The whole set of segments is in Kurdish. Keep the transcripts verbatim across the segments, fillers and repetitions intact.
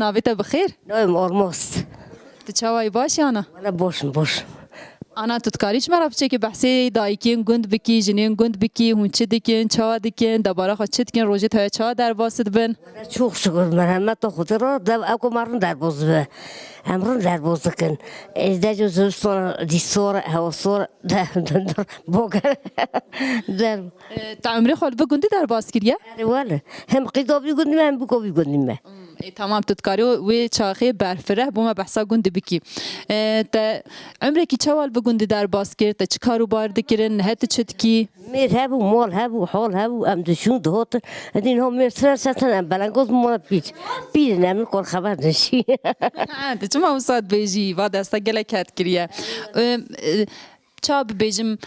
Navê te bi xêr? Navê min Ormoz. Tu çawa yî, baş î ana? Wele boş im, boş im. Ana, tu dikarî ji me re piçekî behsê dayikên gund bikî, jinên gund bikî, hûn çi dikin, çawa dikin, debara xwe çi dikin, rojê te çawa derbas dibin? Wele çok şükür, merhemeta Xwedê re, dev ew ku me rin derbas dibe. Em rin derbas dikin. Ê, de jo zivistana, dîsor, hewasor, de, de, de, boger, der. E, te emrê xwe li bi gundî derbas kiriye? Erê wele. Hem qîda vî gundî me, hem bûka vî gundî me. Hmm, e, tamam, tu dikarî wê çaxê berfireh bo me behsa gundî bikî. E, te emrekî çawa li bi gundî derbas kir? Te çi kar û bar dikirin? Nihe tu çi dikî? Mêr hebû, mal hebû, hal hebû, em diçûn dihatin. Edî niha mêr sira setin em belengoz bû mala pîr. Pîr in, em li kor xeber din jî. Ha, tu çima wisa dibêjî? Va desta gelek het kiriye. E, e, ça bibêjim,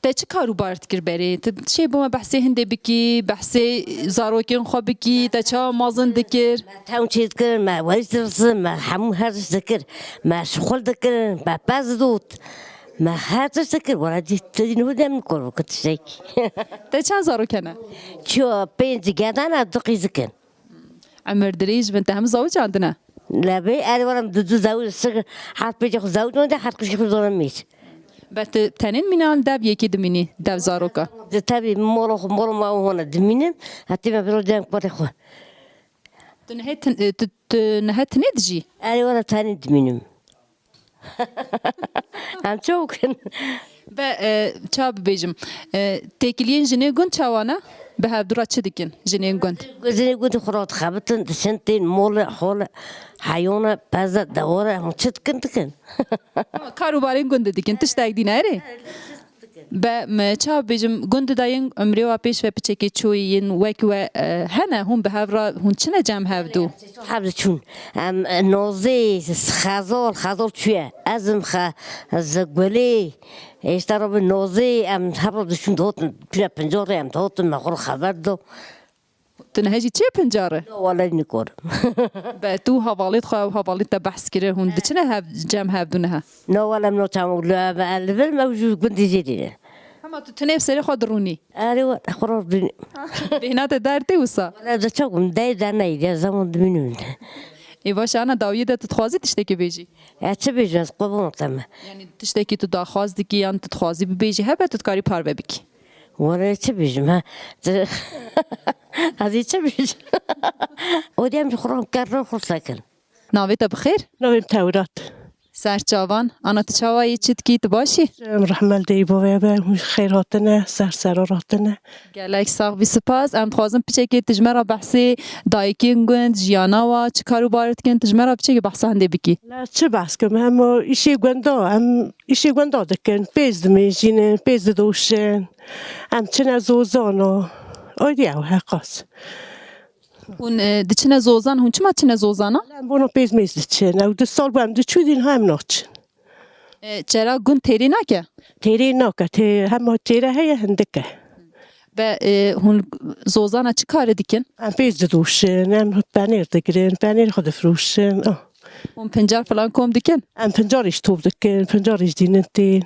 te çi kar û bar dikir berê? Tu şê bo me behsê hindê bikî, behsê zarokên xwe bikî, te çawa mazin dikir? Me tewn çê dikir, me werî dirizin, me hemû her tişt dikir. Me şixul dikir, me pez dot. Me her tişt dikir, wala dî, tu dî niho dem nikor bikir tiştekî. Te çend zarok hene? Ço, pênc geden e, du qîzikin. Emir dirêj bin, te hemû zawicandine? Lebê, erê wala min du du zawic, sik, her pêncê xwe zawicandine, her qîzê xwe dane mêr. Be tu tenê dimîne an dev yekê dimînî, dev zaroka? Di tevî mala xwe, mala me û hona dimînim, hetê me vêro dem parê xwe. Tu nehê tin-, e, tu, tu nehe tinê dijî? Erê wala tenê dimînim. Em çawa bikin? Be, e, ça bibêjim, e, têkiliyên jinê gund çawa ne? Bi hevdu re çi dikin jinên gund? Jinê gund xwe re dixebitin, diçin tên mole, hole, heyone, peze, deware, hûn çi dikin, dikin. Kar û barên gundê dikin, tiştek dî ne erê? Be, me ça bibêjim, gundê de yên umrê wa pêş ve piçekê çoyî yên wek we, e, hene, hûn bi hev re, hûn çine cem hevdu? Hev diçûn. Em, e, nozê, xezal, xezal çûye. Ez im xe-, ez gulê. Êşta re bi nozê, em hev re diçûn dihotin, çûne pincarê em dihotin, me xwe re xeber do. Tu nihe jî çê pincarê? No, wele nikorim. Be, tu hevalêt xwe, hevalêt te behs kire, hûn diçine hev, cem hevdu nihe? No, wele em no çamok li, em, em li vir me û ji gundî jê dîne. Hema tu tinê bi serê xwe dirûnî? Erê, wele xwe re dîne. Bêhna te dertê wisa? Wele de çok, em dey derneyî, de zaman dimînim. Ê baş e, ana dawiyê de tu dixwazî tiştekî bêjî? Ya çi bêjim, ez qurban te me. Yanî tiştekî tu daxwaz dikî yan tu dixwazî bibêjî, hebe tu dikarî parve bikî? Wele çi bêjim, ha? Ez ê çi bêjim? O dem ji xwe re ker re xurse kin. Navê te bi xêr? Navê min Tewrat. Serçavan. Ana, tu çawa yî, çi dikî, tu baş î? Em rehmel dey bavê be, hûn xêr hatine, ser sera hatine. Gelek sax bî, spas. Em dixwazin piçekê tu ji me re behsê dayikên gund, jiyana wa, çi kar û bar dikin, tu ji me re piçekê behsa hindê bikî. La çi behs kim, em o îşê gunda, em îşê gunda dikin, pêz dimêjînin, pêz didoşin. Em çine zozana. Oy diye heqas. Hûn, e, diçine zozan, hûn çima çine zozana? Em bona pêz mêz diçin. Ew du sal bû em diçû, dîn ha em naçin. E, çera gund têrê nake? Têrê nake, tê-, hema têre heye, hindik e. Be, e, hûn zozana çi karî dikin? Em pêz didoşin, em penêr digirin, penêr xwe difiroşin. Ah. Hûn pincar filan kom dikin? Em pincarî ji top dikin, pincarî ji dînin tên.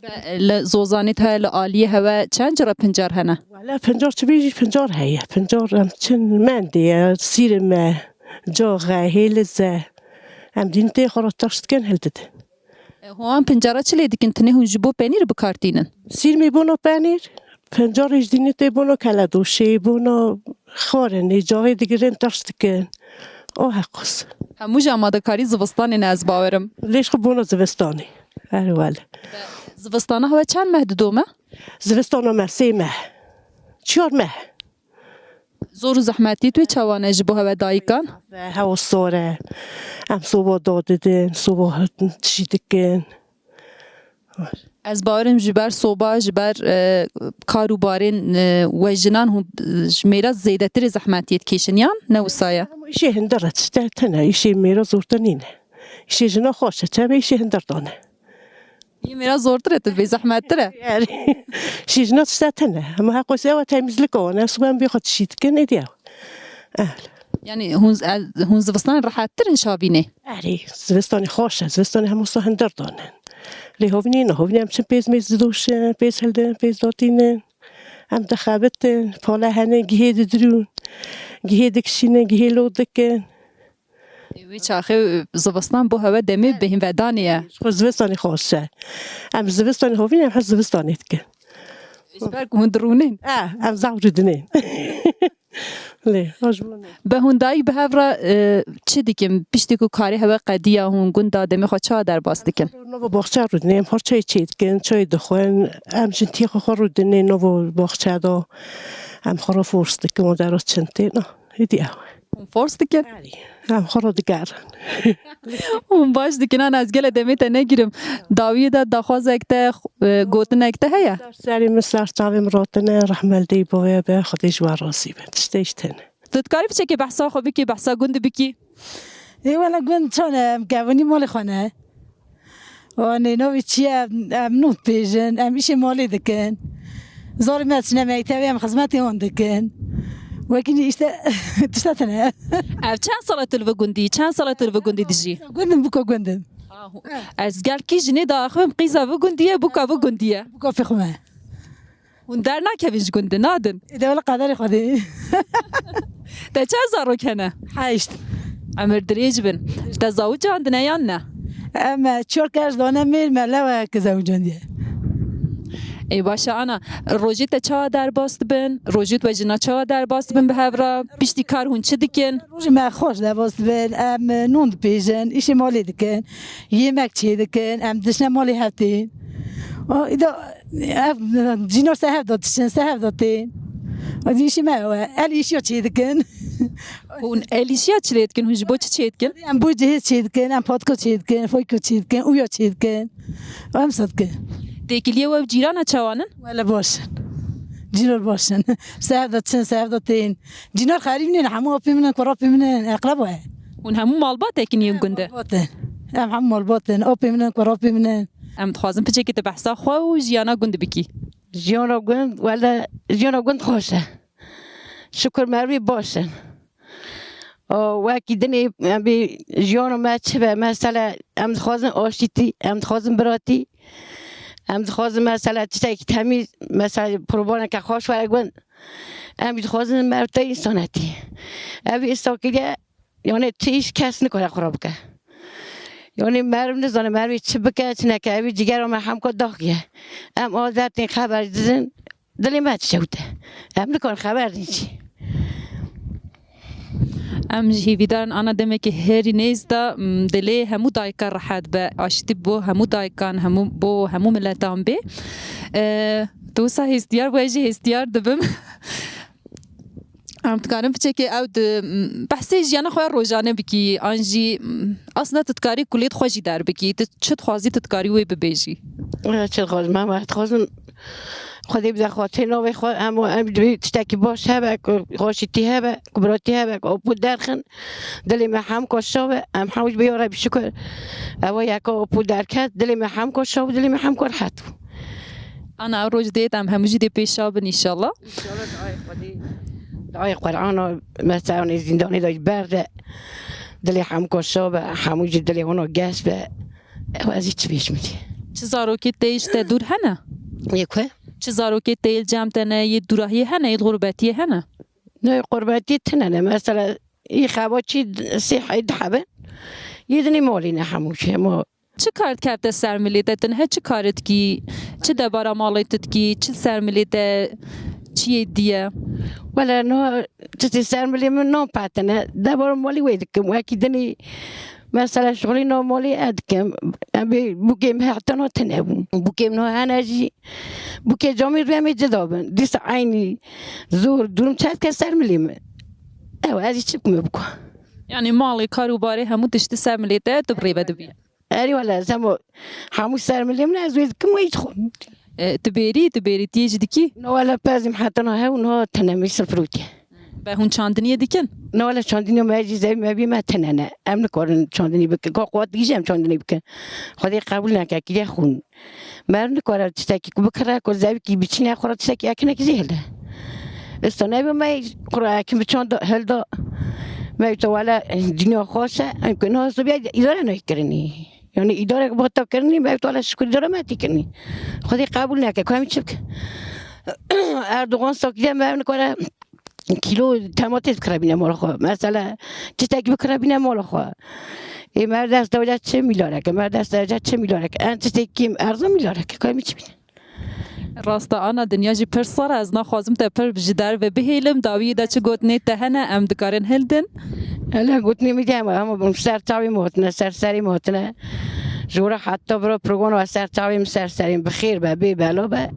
Be, li zozanê te, li aliyê hewe çend cira pincar hene? Wele pincar çi bêjî, pincar heye. Pincar em çin mendê ye, sîrime, caxe, hêlize. Em dîn tê xwe re taş dikin, hildidin. E, hûn an pincara çi lê dikin? Tinê hûn ji bo penîr bi kar tînin? Sîrmê bona penîr, pincarê ji dînê tê bona keledoşê, bona xwarinê, caxê digirin taş dikin. O heqos. Hemû jî amadekarî zivistanê ne, ez bawerim. Lê ji xwe bona zivistanê. Her wele. Zivistana hewe çend meh didome? Zivistana me sê meh. Çar meh. Zor û zehmetiyê wê çawa ne ji bo hewe dayikan? Hewa sor e. Em soba dadidin, soba tişî dikin. Ez bawerim ji ber soba, ji ber, e, kar û barên, e, we jinan hûn, e, ji mêra zêdetirê zehmetiyê dikêşin, yan ne wisa ye? Îşê hindir e, tişte tune, îşê mêra zortir nîne. Îşê jina xweş e, çavê îşê hindir dane. Yê mêra zortir e, tu dibê zehmettir e. Yani, îşê jina tişte tune. Hema heqos ew e temizlik o, ne suben bê xwe tişî dikin, êdî ew. Ehl. Yani hûn, hûn zivistan rehettir in şavînê? Erê, zivistanê xweş e, zivistanê hemû sa hindir danin. Lê hovînê ne, hovînê em çin pêz mêz didoşin, pêz hildin, pêz datînin. Em dixebitin, pale hene, gihê didirûn, gihê dikişînin, gihê lod dikin. Wî çaxê zivistan bo hewe demê bêhnvedanê ye. Ji xwe zivistanê xweş e. Em zivistanê xwe vînin, em her zivistanê dikin. Ji ber ku hûn dirûnin. E, em zaf rûdinên. Lê, roj bo ne. Bi hûn dayik bi hev re, e, çi dikin? Piştî ku karê hewe qediya hûn gunda demê xwe çawa derbas dikin? Nova baxçe rûdinê, em her çayê çê dikin, çayê dixwin. Em jin tiyê xwe xwe rûdinê nova baxçe de. Em xwe re fors dikin, o dera çin tê, na. Hêdî ew. Hûn fors dikin? Erî. Em xwe re digerin. Hûn baş dikin, ana ez gele demê te negirim. Dawiyê de daxwazek te, e, gotinek te heye? Ser serê min, ser çavê min ratine, rehme li dê bavê be, Xwedê ji we razî be. Tiştê ji tene. Tu dikarî piçekê behsa xwe bikî, behsa gund bikî? Ê wele gund çane, em kevunî malê xwe ne. Anê navê çi ye? Em nû dibêjin, em îşê malê dikin. Zarê me diçine mektebê, em xizmetê wan dikin. Wekî îşte tişta tune. Ev çend sala tu li vî gundî? Çend sala tu li vî gundî dijî? Gundim, buka gundim. Ez gel kî jinê diaxivim, qîza vî gundî ye, buka vî gundî ye. Buka pê xwe me. Hûn dernakevin ji gundê, nadin? Ê, de wele qederê Xwedê. Te çend zarok hene? Heşt. Emir dirêj bin. Te zawic andine yan ne? Em, e, çar kes dane mêr me lewe ke zewicandiye. Ê, baş e, ana. Rojê te çawa derbas dibin? Rojê we jina çawa derbas dibin bi hev re? Piştî kar hûn çi dikin? Rojê me xweş derbas dibin. Em, e, nûn dipêjin, îşê malê dikin. Yemek çê dikin. Em dişine malê hev tên. O, îda Ev, cînar se hev de dişin, se hev de tên. Ez îşî me ew e. El îşiya çê dikin. Hûn el îşiya çi lê dikin? Hûn ji bo çi çê dikin? Em bo cihêz çê dikin, em patika çê dikin, foyko çê dikin, uya çê dikin. Em se dikin. Têkiliyê we û cîrana çawan in? Wele baş in. Cîrar baş in. Se hev de çin, se hev de tên. Cînar xerîb nîn, hemû apê min in, kurapê min in, eqreba ye. Hûn hemû malbat in yên gund e? Malbat in. Em hemû malbat in. Apê min in, kurapê min in. Em dixwazin piçekî tu behsa xwe û jiyana gund bikî. Jiyana gund, wele jiyana gund xweş e. Şikur merivî baş in. O, wekî dinê, em bê jiyana me çi be? Mesela em dixwazin aştîtî, em dixwazin biratî, em dixwazin mesela tiştekî temîz, mesela qurbaneke xweş were gund. Em jî dixwazin meriv te însanetî. Ev îstakiliye, yani tu îş kes nikare xwe re bike. Yani meriv nizane merivê çi bike, çi neke, ev cigera me hemka daxiye. Em a dertên xeber didin, dilê me dişewite. Em nikarin xeber din jî. Em ji hêvîdarin ana demekê herî nêz de, m, dilê hemû dayika rehet be, aştî bo hemû dayikan, hemû, bo hemû miletan bê. E, tu wisa hêstiyar bû, ez jî hêstiyar dibim. Em dikarin piçekê ew di, m, behsê jiyana xwe ya rojane bikî, an jî, m, aslında tu dikarî kulêt xwe jî derbikî, tu çi dixwazî tu dikarî wê bibêjî? Ez çi dixwazim, em dixwazin Xwedê bide xatirê navê xwe, em, em divê tiştekî baş hebe, ku xweşîtî hebe, ku biratî hebe, ku opû derxin, dilê me hemka şa be, em hemû jî bê ya Rebî şikir. Ewa yeka opû derket, dilê me hemka şa be, dilê me hemka rehet bû. Ana ew roj dêt em hemû jî dê pê şa bin înşallah. Înşallah duayê Xwedê, duayê Qur'ana, mesela, zîndanê de berde, dilê hemka şa be, hemû jî dilê wana geş be. Ew ez ê çi bêjim dê? Çi zarokê te ji te dûr hene? Yê ku? Çi zarokê te yê cem te ne, yê dûrahiyê hene, yê xurbetiyê hene? Ne, xurbetî tine ne. Mesela, î xebaçî sê heyî dihebin. Yê dinê malî ne hemû şey, hema. Çi kar dikevte ser milê te? Tu niha çi kar dikî? Çi debara malê tu dikî? Çi ser milê te? Çi yê diye? Wele no, tiştê ser milê min nan petine. Debara malî wê dikim. Wekî dinê mesela şixulî normalî ez dikim. Em bê bûkê min heta no tune bûn. Bûkê min hene jî. Bûkê camî rûyê me cida bin. Dîsa eynî zor durum çet ke ser milê min. Ew ez jî çi bikim biko. Yani malê kar û barê hemû tiştî ser milê te tu bi rê ve dibî. Erê wele, ez hemû, hemû ser milê min e, ez wê dikim, wê jî dixwim. E, tu bêrî, tu bêrîtiyê jî dikî? No wele pezim heta niha hew, niha tune me sifir û tê. Be hûn çandiniyê dikin? No wele çandiniya me jî zevî me bî me tune ne. Em nikarin çandinî bikin. Ka quwet digî jî em çandinî bikin. Xwedê qebûl neke, kiriye xûn. Meriv nikare tiştekî ku bikire, ku zevîkî biçîne xwe re tiştekî ekinekî jî hilde. Esta nebe me xwe re ekin biçan da, hilda. Me wî to wele dinya xweş e, em ku niha sobiya îdare nayê kirinî. Yani îdare ku bata kirinî, me wî to wele şikir îdare me tê kirinî. Xwedê qebûl neke, ku em çi bikin? Erdogan sakiye meriv nikare kîlo tematê bikirabîne mala xwe. Mesela çitek bikirabîne mala xwe. Ê me dest de çi mîlarek, me dest de çi mîlarek. En tiştê kîm erza mîlarek. Kay mi çi bîne? Rasta ana dinya jî pir sar e, ez naxwazim te pir ji derve bihêlim, dawiyê de çi gotinê te hene em dikarin hildin. Hele gotinê min de hema, hema ser çavê min hatine, ser serê min hatine. Ji wira heta bira programa ser çavê min ser serê min bi xêr be, bê bela be.